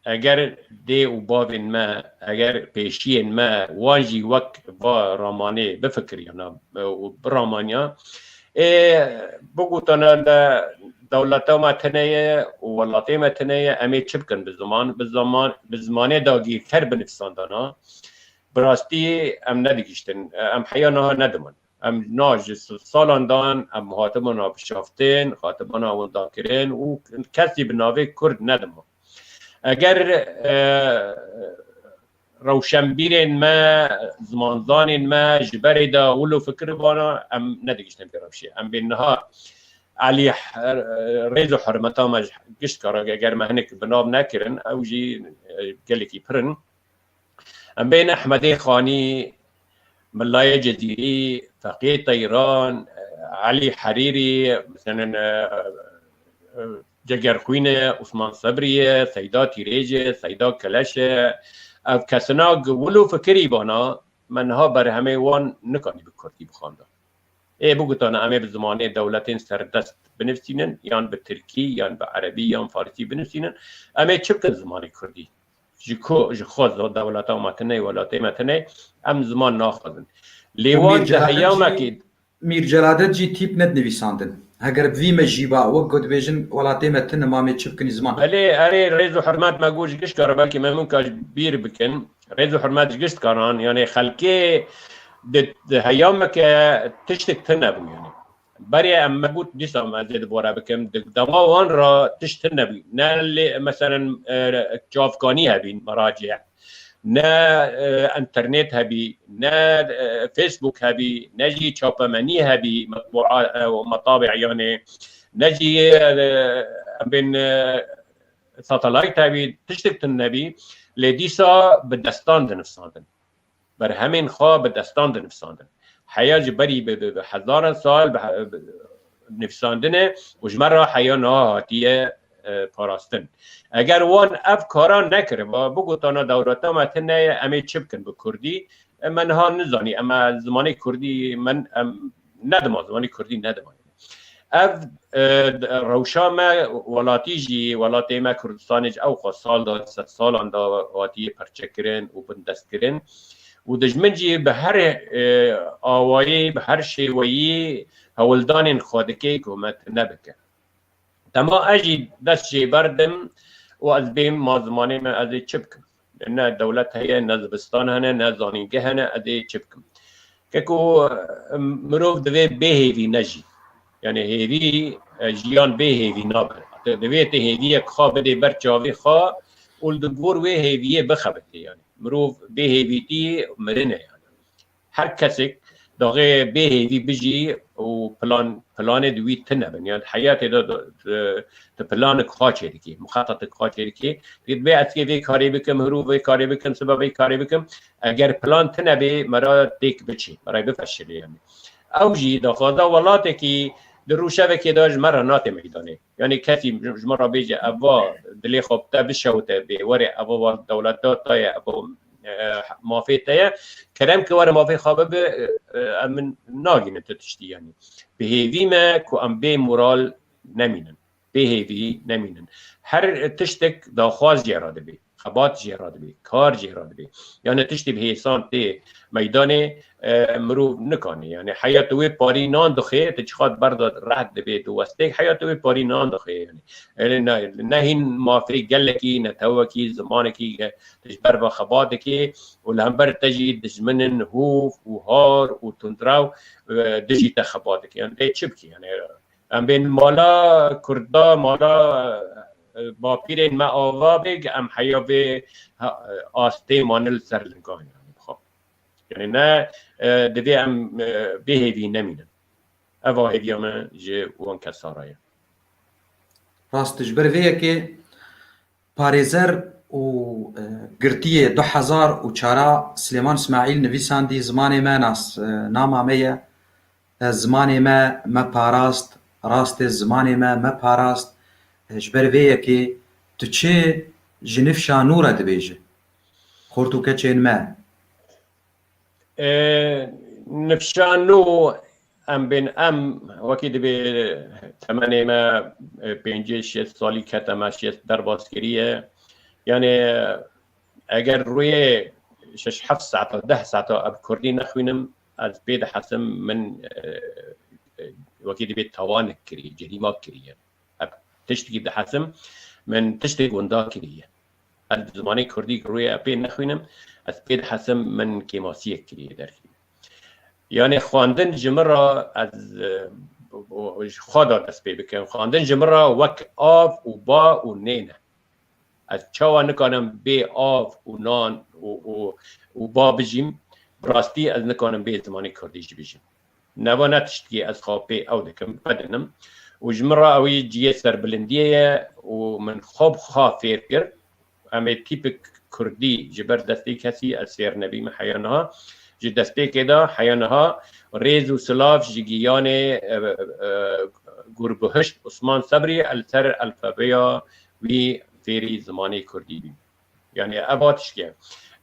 eger dê û bavên me, eger pêşiyên me, wan jî wek va ramanê bifikiriyana, e, û biramaniya, ê, bigotana de dewleta me tune ye û welatê me tune ye, em ê çi bikin bi ziman? Bi ziman, bi zimanê dagirker binivîsandana, bi rastî em nedigihîştin, em heya niha nediman. Em na ji sed salan dan, em hatibûna bişaftin, hatibûna windakirin û kesî bi navê Kurd nedima. Eger, e, rewşenbîrên me, zimanzanên me ji berê de wilo fikiribana, em nedigihiştin vê rewşê. Em bên niha Elî, e, rêz û hurmeta me ji gişt kara, eger me hinek bi nav nekirin, ew jî, e, gelekî pir in. Em bên Ehmedê Xanî, Milayê Cezîrî, Feqiyê Teyran, Elî Herîrî, meselen, e, e, Cegerxwîn e, Osman Sebrî ye, Seyda Tîrêj e, Seyda Keleş e. Ev kesina wilo fikirî bana, me niha berhemê wan nikanî bi kurdî bixwanda. Ê bigotana em ê bi zimanê dewletên serdest binivîsînin, yan bi tirkî, yan bi erebî, yan farsî binivîsînin. Em ê çi bikin zimanê kurdî? Ji ku, ji xwe dewleta me tune, welatê me tune, em ziman naxwazin. Lê Û wan Mîr di Celadet jî, heyamekê Mîr Celadet jî tîp nedinivîsandin. Heger bi vî me jî ba, wek ku dibêjin, welatê me tune, ma em ê çi bikin, ziman. Belê, erê, rêz û hurmet me got ji gişt kara, belkî me min ka ji bîr bikin. Rêz û hurmet ji gişt karan, yani xelkê di, di heya me ke tiştek tune bû, yani. Berê em me got, dîsa me zêde bore bikim. Di dema wan ra tişt tune bû. Ne lê, meselen, e, çavkanî hebîn, meraciye. Ne, e, internet hebî, ne, e, Facebook hebî, ne jî çapemenî hebî, metbua, e, û metabi'a, yani, ne jî, e, em bên, e, satellite hebî, tiştek tune nebî, lê dîsa bi destan dinivsandin. Berhemên xwe bi destan dinivsandin. Heya ji berî bi, bi, bi hezaran sal bi, bi nivsandine û ji me re heya niha hatiye, e, parastin. Eger wan ev kara nekiriba, bigotana dewleta me tune ye, em ê çi bikin bi kurdî? E, me niha nizanî, em e zimanê kurdî, min, em nedima, zimanê kurdî nedima. Ev, e, rewşa me welatî jî, welatê me Kurdistanê jî ew xwe sal da, sed salan da hatiye perçekirin û bindestkirin. Û dijmin jî bi her, e, awayî, bi her şêweyî hewldanên xwe dike ku me tune bike. Dema ez jî dest jê berdim û ez bêm ma zimanê me, ez ê çi bikim? Ne dewlet heye, ne zibistan hene, ne zanîngeh hene, ez ê çi bikim? Keko, em, mirov divê bêhêvî nejî. Yani hêvî, e, jiyan bê hêvî nabe. Te divê te hêviyek xwe bidê ber çavê xwe û li gor wê hêviyê bixebitê yani. Mirov bê hêvîtî mirin e yani. Her kesek daxê bê hêvî bijî û plan, planê di wî tune bin. Yani heyatê de, de, de, tu planek xwe çêdikî, muxetetek xwe çêdikî. Dibê ez kê vê karê bikim, hirû vê karê bikim, sibe vê karê bikim. Eger plan tune bê, mera têk biçî, mera bifeşilê yani. Ew jî daxwaza welatekî di rûşevekê de ji me re nate meydanê. Yani kesî ji, ji me re bêje, eva dilê xwe bi te bişewite bê, were eva wa dewleta te ye, eva, e, mafê te ye. Kerem ki were mafê xwe bibe, e, e, em min nagînin tu tiştî yani. Bi hêvî me ku em bê moral nemînin. Bê hêvî nemînin. Her tiştek daxwaz jê re dibê, xebat jê re dibê, kar jê re dibê. Yani tiştê bi hêsan tê meydanê, e, mirov nikanê. Yani heya tu wê parî nan dixê, tu çiqas berda rehet dibê, tu westêk, heya tu wê parî nan dixê. Yani. Yani ne, ne hîn mafê gelekî, netewekî, zimanekî, e, tu ji ber ve xebat dikê û li hember te jî dijminin hov û har û tundrew, e, dijî te xebat dike. Yani tê çi bikî? Yani, em bên mala Kurda, mala, e, bapîrên me ava bê, em heya vê, ha, astê mane li ser lingan, yani, xwe. Yani ne, e, divê em, e, bê hêvî nemînin. Eva hêviya me ji wan kesa re ye. Rast, ji ber vê yekê parêzer û, e, girtiyê du hezar û çar a Silêman Îsmaîl nivîsandî, zimanê me nas, e, nama me ye. E, zimanê me me parast, rastê zimanê me me parast. E, ji ber vê yekê tu çi ji nifşa nû re dibêjî? Xort û keçên me. E, nifşa nû em bên em wekî dibê temenê me, e, pêncî şêst salî kete me şêst derbas kiriye. Yani eger rûyê şeş heft saeta, deh saeta ev kurdî nexwînim, ez pê dihesim min, e, e, wekî dibê tawanek kiriye, cerîmak kiriye. Ev tiştekî dihesim, min tiştek winda kiriye. Ez bi zimanê kurdî rûyê pê nexwînim, ez pê dihesim min kêmasiyek kiriye derkî. Yani xwendin ji min re ez, e, ji xwe de dest pê bikim. Xwendin ji min re wek av û ba û nê ne. Ez çawa nikarim bê av û nan û, û, û ba bijîm? Bi rastî ez nikarim bê zimanê kurdî jî bijîm. Neva ne tiştkî ez xwe pê ew dikim, pedinim. Û ji min re ew yê cihê serbilindiyê ye û min xwe bi xwe fêr kir. Em ê tîpik kurdî ji ber destê kesî ez fêr nebîme heya niha. Ji destpêkê de heya niha rêz û silav ji giyanê, e, e, Gurbihişt Osman Sebrî li ser alfabeya wî fêrî zimanê kurdî bîm. Yani eva tişkê.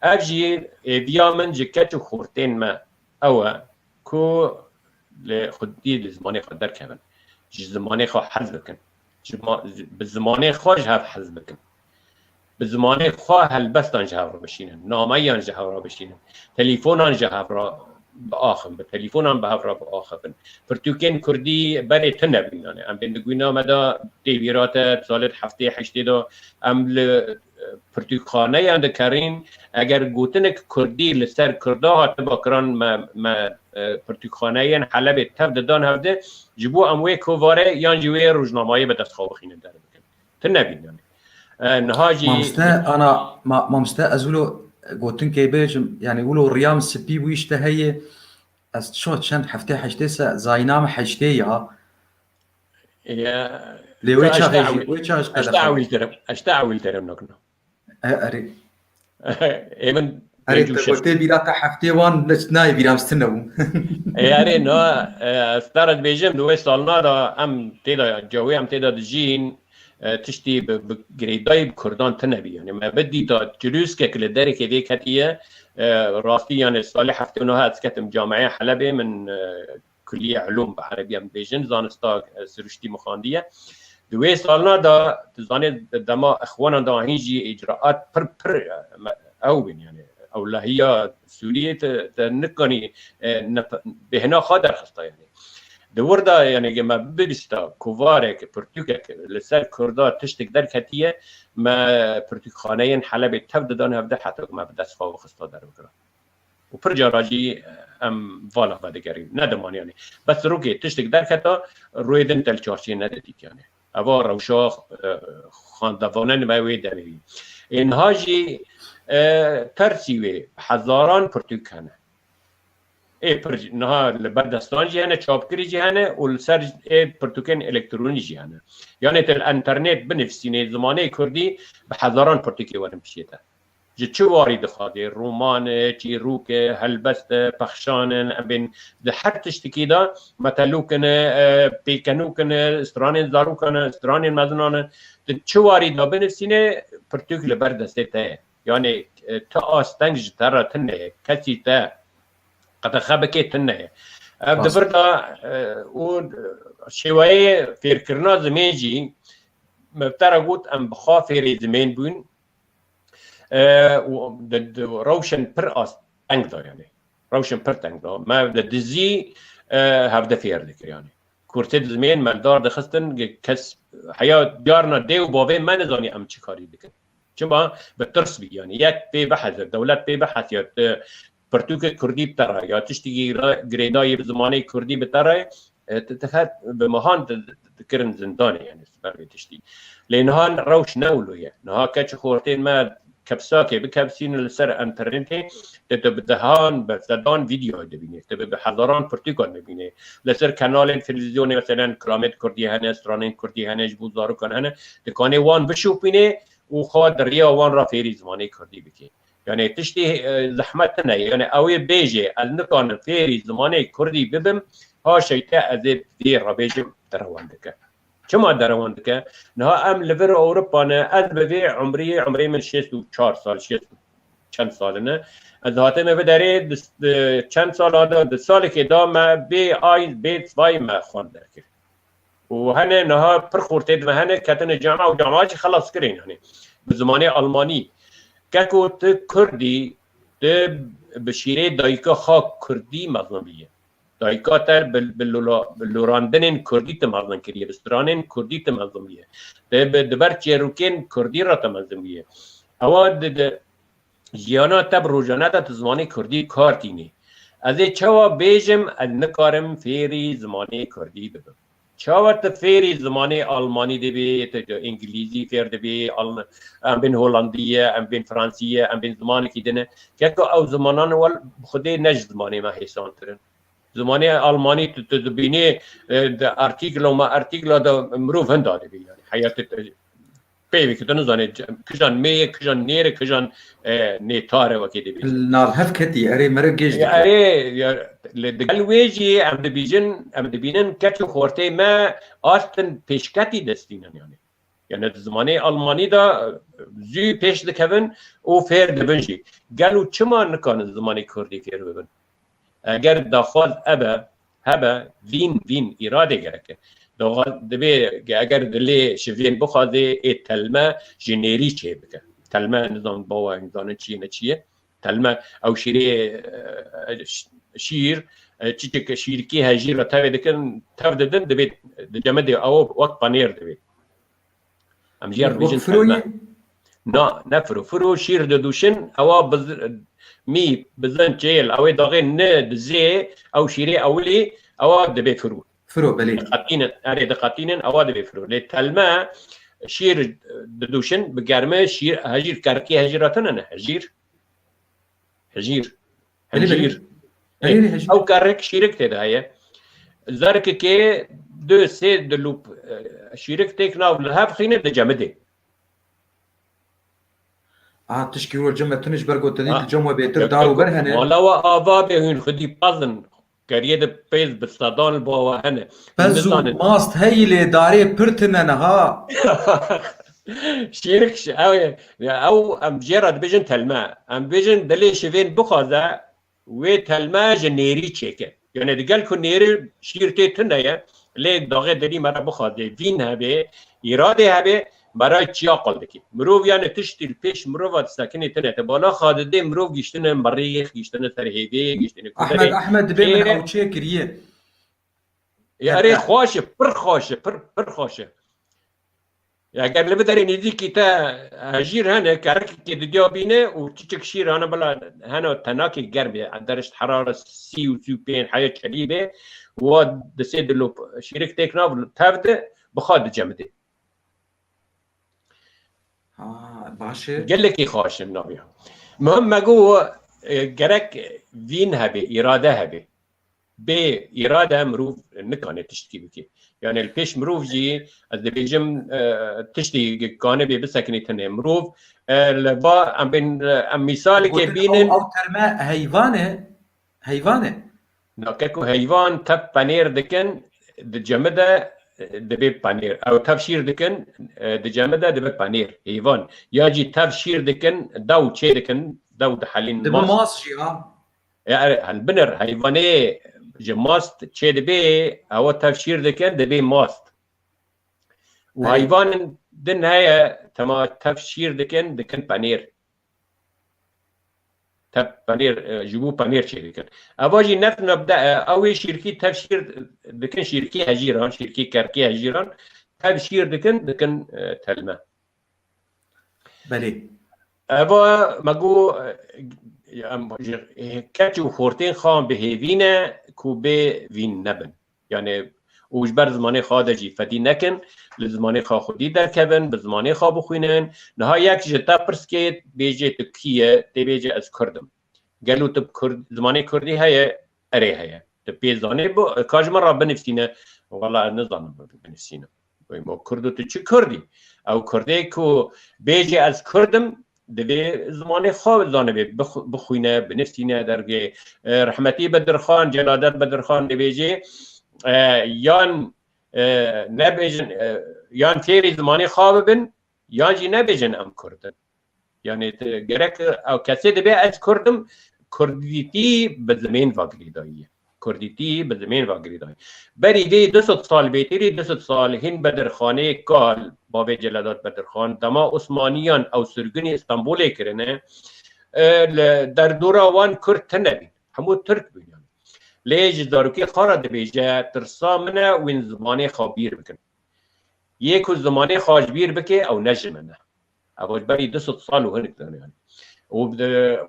Ev jî hêviya min ji keç û xortên me ew e ku li xwedî li zimanê xwe derkevin. Ji zimanê xwe hez bikin. Ji ma-, bi zimanê xwe ji hev hez bikin. Bi zimanê xwe helbestan ji hev re bişînin. Nameyan ji hev re bişînin. Telîfonan ji hev re biaxivin, bi telîfonan bi hev re biaxivin. Pirtûkên kurdî berê tune bûn, yanî em bên di gwîna me de tê bîra te, di salê heftê heştê de em li, e, pirtûkxaneyan dikerîn. Eger gotinek kurdî li ser kurda hatiba kiran, me, me, e, pirtûkxaneyên Helebê tev didan hevdi, ji bo em wê kovare yan jî wê rojnamayê bi dest xwe bixînin derbikin. Tune bîn, yanî. E, niha jî Mamoste, ana, ma-, mamoste, ez wilo gotinkê bêjim, yanî wilo riyam spî bû, îşte heye, ez ço çend heftê heştê se zayîna me heştê ya. Ya, Lê wê ta çaxê heşta jî, ewil, wê çaxê jî heşta qedexan. ewil terim, heşta ewil terim nakno. E, erê. Ê min Erê, pêncî û te şeş. Gotê bîra te heftê wan ne, nayê bîra em stine bû. Ê, erê, no, e, ez te re dibêjim, di wê salna de em tê de, cewê em tê de dijîn, e, tiştî bi, bi girêdayî bi kurdan tune bî. Yanî me bidîta cilûskek li derekê vê ketiye, e, rastî, yanî salê heftê û neh ez ketim Cameyê Helebê, min, e, Kulliyê Ulûm bi erebî em dibêjin, zanista, e, siruştî min xwandiye. Di wê salna de, tu zanê, di dema exwanan de hîn jî îcraat pir, pir, e, me, ew bin, yanî ewlehiya Sûriyê te, te nikanî, e, ne, bêhna xwe derxista, yanî. Di wir de, yanî, ge me bibîsta kovarek, pirtûkek li ser kurda tiştek derketiye, me pirtûkxaneyên Helebê tev didan hevde heta ku me bi dest xwe bixista derbikira. Û pir cara jî em vala vedigerîn. Ne diman, yanî. Bes rokê tiştek derketa, rûyê din te li çarşiyê nedidît, yanî. Eva rewşa, e, xwendevanên me wê demê bî. Ê niha jî, e, tersî wê, hezaran pirtûk hene. Ê pir, niha li ber destan jî hene, çapkirî jî hene û li ser ê pirtûkên elektronî jî hene. Yanî te li enternet binivîsînê zimanê kurdî, bi hezaran pirtûkê werin pişê te. Ji çi warî dixwazê? Roman e, çîrok e, helbest e, pexşan in, em bên di her tiştikî de metelûk in e, e, pêkenûk in e, stranên zarokan e, stranên mezinan e. Di çi warî de binivîsînê, pirtûk li ber destê te ye. Yanî, e, tu asteng ji te re tune ye. Kesî te qedexe bikê tune ye. Ev di Rast. vir de, e, û şêweyê fêrkirina zimên jî, me bi te re got, em bi xwe fêrê zimên bûn. E, û di, di rewşên pir asteng de, yanî. Rewşên pir teng de. Me li dizî, e, hevde fêr dikir, yanî. Kursê dizmên me li dar dixistin, kes heya carna dê û bavê me nizanî em çi karî dikin. Çima? Bi tirs bî, yanî. Yek pê biheze, dewlet pê bihesiya, e, pirtûkê kurdî bi te re, ya tiştekî re girêdayî bi zimanê kurdî bi te re, e, te, te her bi mehan di, di, dikirin zindanê, yanî, ji ber vê tiştî. Lê niha rewş ne wilo ye. Niha keç û xortên me kepsakê bikepsînin li ser enternetê, te, te bi dehan, bi sedan vîdyoyê dibînê, te bi, bi hezaran pirtûkan dibînê. Li ser kanalên televîzyonê, meselen, Kilamê Kurdî hene, stranên Kurdî hene, ji bo zarokan hene, dikanê wan bişopînê û xwe di riya wan re fêrî zimanê kurdî bikê. Yanî tiştê, e, zehmet tune ye. Yanî ew ê bêje, ez nikanim fêrî zimanê kurdî bibim, haşa te ez ê vê re bêjim, te rewan dike. Çima derewan dike? Niha em li vir Ewropa ne, ez bi vê umriyê, umrê min şêst û çar sal, şêst û çend sal ne. Ez hatime vê derê, di, di çend sala de, di salekê de me bê ay, bê sivay me xwend derkir. Û hene niha pir xortê di me hene ketine cama û cama jî xelas kirin, yanî bi zimanê almanî. Keko tu kurdî, tu bi şîrê dayika xwe kurdî mezin bîye. Dayika te bi, bi lula-, bi lorandinên kurdî te mezin kiriye, bi stranên kurdî te mezin bûye. Te bi, di ber çêrokên kurdî re te mezin bûye. Ewa di, di jiyana te bi rojane de tu zimanê kurdî kar tînî. Ez ê çawa bêjim, ez nikarim fêrî zimanê kurdî bibim. Çawa tu fêrî zimanê almanî dibî, tu, tu îngilîzî fêr dibî, Alm-, em bên Holandî ye, em bên Fransî ye, em bên zimanekî din e. Keko ew zimanan wel bi xwedê ne ji zimanê me hêsantir in. Zimanê almanî tu, tu dibînî, e, di artîklo me, artîklo de mirov hinda dibî, yanî. Heya tu, tu peyvê ki tu nizanê, kijan mê ye, kijan nêr e, kijan, e, nêtar e, wekî dibî. Nal hev ketî, erê, mere gêj dike. Erê, ya, li, digel wê jî em dibîjin, em dibînin keç û xortê me astin pêşketî destînin, yanî. Yanî di zimanê almanî de, e, zû pêş dikevin û fêr dibin jî. Gelo çima nikanin zimanê kurdî fêr bibin? Eger daxwaz ebe, hebe, vîn, vîn, îrade gereke. Daxwaz dibê, eger dilê şivên bixwazê, ê telme ji nêrî çê bike. Telme, nizan bawa, nizane çi ye, ne çi ye. Telme, ew şîrê, e, ş-, şîr, e, çiçik şîrkî hejîr re tevê dikin, tev didin, divê di cemidê ew wek panêr divê. Em jî Wek dibêjin firo telme. Yê? Na, ne firo. Firo şîr didûşin, ewa biz-, mî, bizin, çêl, ew ê daxê ni dizê, ew şîrê ewilî, ewa dibê firo. Firo, belê. Diqetînin, erê diqetînin, ewa dibê firo. Lê telme şîr didûşin, bi germi şîr, hejîr, kerkî hejîra tune ne, hejîr. Hejîr. Belê, belê. Hejîr. Belê, belê, hejîr. Ew kerek şîrik tê de heye. Zerikekê du sê dilûp, e, şîrik têk nav li hev xîne di cemidê. Aha, tişkî wilo cem ve tune ji ber ku te dît Ha. li cem we bêtir Yok, dar û yok. ber hene. Mala we ava bê hûn xwedî pazin. Keriyê de pêz bi sedan li bo we hene. Pez û Nizanin. mast heyî lê darê pir tune niha. Şîrik şi-, ew ê, ya ew em jê re dibêjin telme. Em dibêjin dilê şivên bixwaze, wê telme ji nêrî çêke. Yani digel ku nêrî şîr tê tune ye, lê daxê dilî me re bixwaze, vîn hebe, îradê hebe, me re çiya qal dike. Mirov yani tiştî li pêş mirova disekinê tune. Te bala xwe didê mirov giştine merîx, giştine ser hêvê, giştine Ahmed, kuderê. Ahmed dibê min Ê, ew çê kiriye. Ê, erê Hete. xweş e, pir xweş e, pir, pir xweş e. Ya eger li vê derê nêzîkî te hejîr hene, kerekekê didiya bîne û çiçik şîr hene bila hene tenakê germ bê, derişt herare sî û sî û pênc heye çelî bê, wa di sê dilop şîrik têk nav tev de, bi xwe dicemidê. Ha, baş e. Gelekî xweş in naviya. Muhim me got, e, gerek vîn hebe, îrade hebe. Bê îrade mirov nikane tiştkî bike. Yani li pêş mirov jî ez dibêjim, e, tiştî kanibê bisekinî tenê mirov, e, li va em bên, e, em mîsalekê Gotin bînin. ew, ew terme heyvan e, heyvan e. Na, keko heyvan tev penêr dikin, di cemi de, e, dibê penêr. Ew tev şîr dikin, e, di cemi de dibe penêr. Heyvan. Ya jî tev şîr dikin, dew çê dikin, dew dihelîn Dibe mas. mas jî ha. E, er, hel binir heyvanê ji mast çê dibê, ewa tev şîr dikin, dibê mast. Û Erê. heyvanên din heye, tema tev şîr dikin, dikin penêr. Tev penêr, e, ji bo penêr çê dikin. Eva jî nef nabde, e, ew ê şîrkî tev şîr dikin, şîrkî hejîran, şîrkî kerkî hejîran, tev şîr dikin, dikin, e, telme. Belê. Eva me got, e, em ji keç û xortên xwe bi hêvî ne ku bê vîn nebin. Yani û ji ber zimanê xwe de jî fedî nekin, li zimanê xwe xwedî derkevin, bi zimanê xwe bixwînin. Niha yek ji te pirs kê, bêjê tu kî ye, tê bêjê ez Kurd im. Gelo tu bi Kurd, zimanê Kurdî heye? Erê heye. Tu pê zanê, bo, ka ji min re binivîsîne? Wela ez nizanim binivîsînim. Wê ma Kurd û tu çi Kurdî? Ew Kurdê ku bêjê ez Kurd im, divê zimanê xwe zanibê, bix-, bixwîne, binivîsîne dergê. E, rehmetî Bedirxan, Celadet Bedirxan dibêjê, e, yan, e, nebêjin, e, yan fêrî zimanê xwe bibin, yan jî nebêjin em Kurd in. Yani tu gerek ew kesê dibe ez Kurd im, Kurdîtî bi zimên ve girêdayî ye. Kurdîtî bi zimên ve girêdayî. Berî vê du sed sal bêtirî, du sed sal hîn Bedirxanê Kal, bavê Celadet Bedirxan, dema Osmaniyan ew sirgûnî Stenbolê kirine, e, li derdora wan Kurd tune bîn. Hemû Tirk bûn yani. Lê ji zarokê xwe re dibêje, tirsa min e wên zimanê xwe bîr bikin. Yê ku zimanê xwe ji bîr bike, ew ne ji min e. Ev ji berî du sed sal û hinek de yani. Û bi,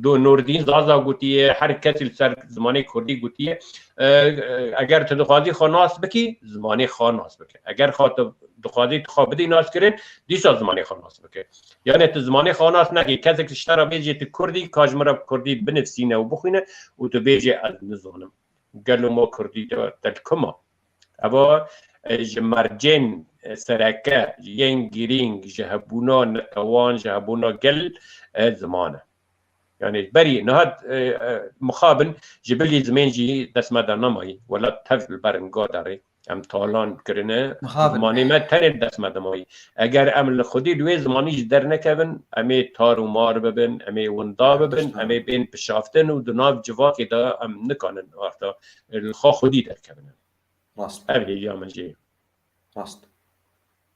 do-, Nurdîn Zaza gotiye, her kesî li ser zimanê Kurdî gotiye, e, e, eger tu dixwazî xwe nas bikî, zimanê xwe nas bike. Eger xwe tu dixwazî tu xwe bidî naskirin, dîsa zimanê xwe nas bike. Yani tu zimanê xwe nas nekî, kesek ji te re bêjê tu Kurdî, ka ji min re Kurdî binivîsîne û bixwîne û tu bêjê ez nizanim. Gelo ma Kurdî de, te li ku ma? Eva, e, ji mercên, e, sereke, yên girîng, ji hebûna netewan, ji hebûna gel, e, ziman e. Yani berî niha, e, e, mixabin ji bilî zimên jî dest me de nemayî. Welat tev li ber inga derê. Em talan kirine. Mixabin. Zimanê me tenê dest me de mayî. Eger em li xwedî li wê zimanî ji dernekevin, em ê tar û mar bibin, em ê winda bibin, Tiştan. em ê bên pişaftin û di nav civakê de em nikanin arta li xwe xwedî derkevin. Rast. Ev hêviya min jê ye. Rast.